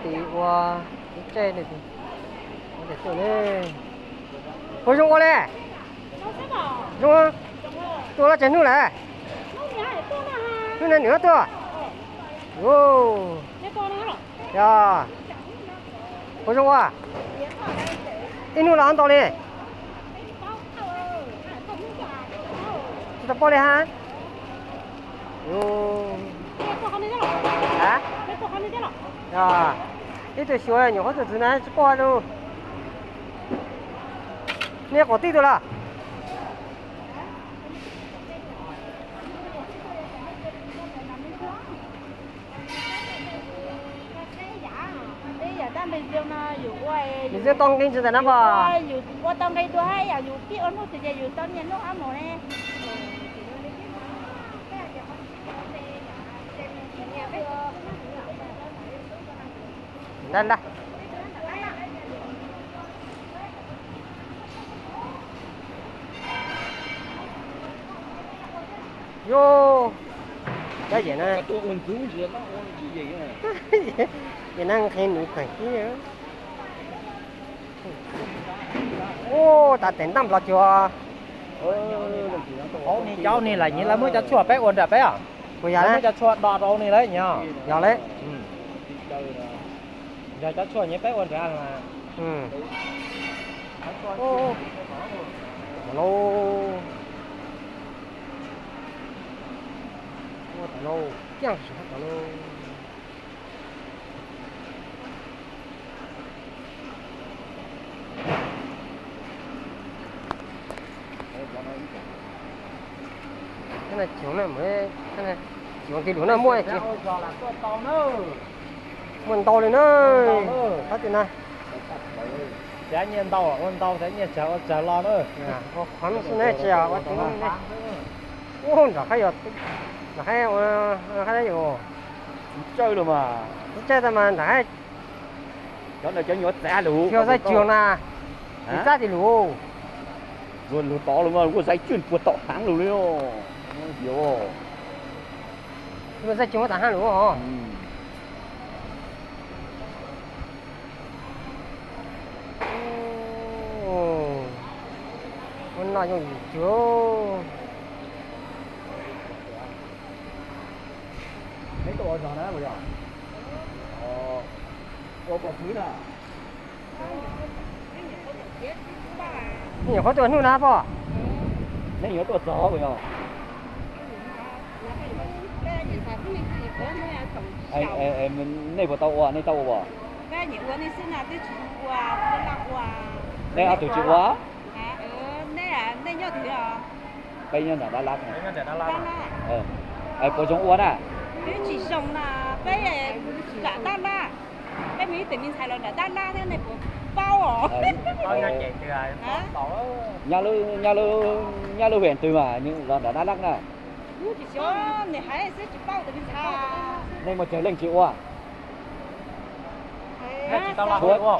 Ua ib tse ne, ua tias tuaj ne. Puas zoo ua le? Zoo, tuaj laj tsaig hnub lawm. Hnub no nws tuaj. Yog, puas zoo ua? Ib hnub los ntau li. Tsis tau poj li hab. Ib tug xyuas nyuam qhuav tuaj txog na tsis poj li. Nej quav tij tug los? Nws twb tau nqi ntsis ntawm na pom. Ua tau nqi dua hab yam yus pib ua hnub twg ces yus tau niaj hnub ob mus ne. Ntag ntag. Yog, cov yam na, yam na nqhis nws pheem xwb. Ub, tas tes ntaj nplog cuag. Hauv ni cov ni lam nyiv lawv muab cov tshuaj peb ua nram peb os. Puas yog? Lawv muab cov tshuaj do rau ni lawm nyiv. Yog lawm. Yog cov tshuaj nyiv peb ua nram. Lauj, ua tas lauj, kiag siv hab tas lauj. Cov no tsis, cov no tsis ua nqi lus na, muaj, muaj ntau li na. Qhov twg na? Xav nyiaj ntau ua ntau, xav nyiaj tsawg ua tsawg los na. Ua qhov no xwb na, tsis ua qhov no na. Ub, nram qab yog, nram qab ua, qab yog. Tsis tsawg los mas. Tsis tsawg tas mas nram qab. Cov no cov nyuam txav lus. Yog zaij tsuag na, txav tim lus. Luag tod los mas ua zaij tsuag puas tom heev lus li. Luag zaij tsuag muab tom heev lus os. Ua no yooj yim cuag. Neb tuaj ua zog na puas yog? Ua pom pwv na. Nej nyuam qhuav tuaj hnub na pog? Nej yuav tuaj txog puas yog? Nej puas tau ua, nej tau ua puas? Nej ob tug tsis ua? Peb nyob nram Dab Lab. Puas zoo ua na? Peb tsis zoo na, peb nram Dab Lab. Peb muaj ib tug me ntxhais los nram Dab Lab thiab, nej puas paub os? Nyob lub, nyob lub huyện twg mas los nram Dab Lab na? Nej muaj tsawg leej tsis ua?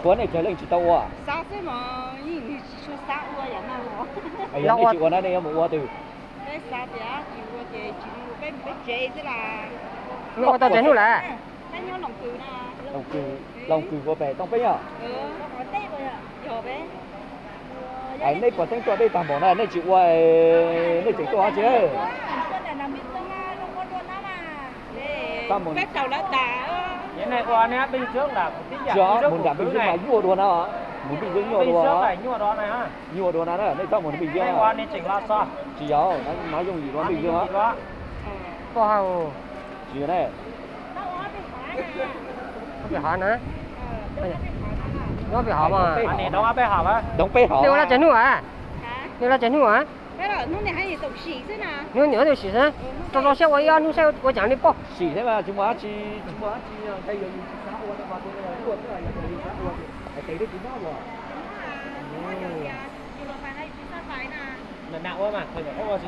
Tshuav nej tsawg leej tsis tau ua? Yog nej tsis ua na nej yuav mus ua twg? Ua tau tsawg hnub lawm? Loos Kws, Loos Kws ua pem Tooj Peeb os. Es nej puas tseeb tuaj deb tag npaum na, nej tsis ua, nej tseem tuaj dab tsi? Tsis, mus nram Npij Zeeb mas nyuaj dua na, mus Npij Zeeb nyuaj dua. Nyuaj dua na, nej txhob mus Npij Zeeb. Tsis yog, nov yooj yim dua Npij Zeeb. Tsis yog ne. Peb hov na. Nyob peb hov mas. Doov peb hov. Nej ua laj tsawg hnub a? Nej ua laj tsawg hnub a? Hnub niam tau sim xwb, rau rau siab ua ib ob hnub saib ua cas li poj. Sim thiab mas tsis muaj dab tsi, tsis muaj dab tsi, ntshai yog yus tsis xav ua no mas ua xwb, yog yus xav ua ces hais tias twb tsis mob ua. Ua mas, qhov nyuam qhuav ua